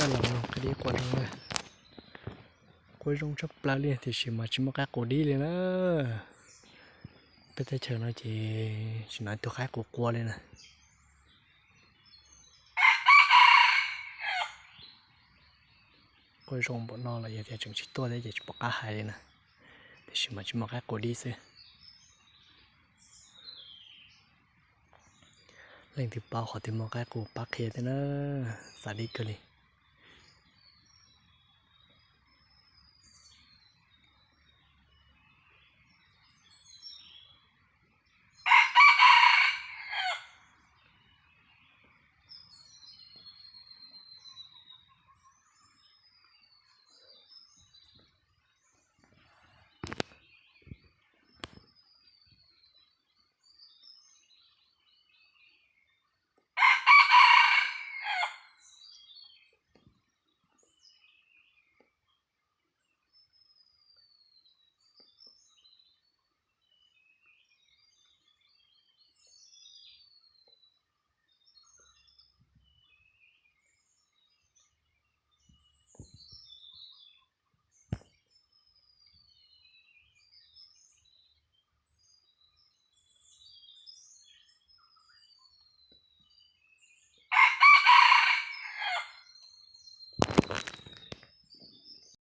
Los no qaib dib qua zoo na. Qua zoo tshaj plaws li tiam sis mas tsis muaj qaib qus dib li na. Peb teb chaws no ces tsis hnov tus qaib qus qua li na. Qua zoo npaum no los yog tias tseem tsis tuaj thiab ces tsis pom qab hais li na. Tiam sis mas tsis muaj qaib qus dib xwb. Leej twg paub qhov twg muaj qaib qus pab qhia thiab na, xav dib kawg li.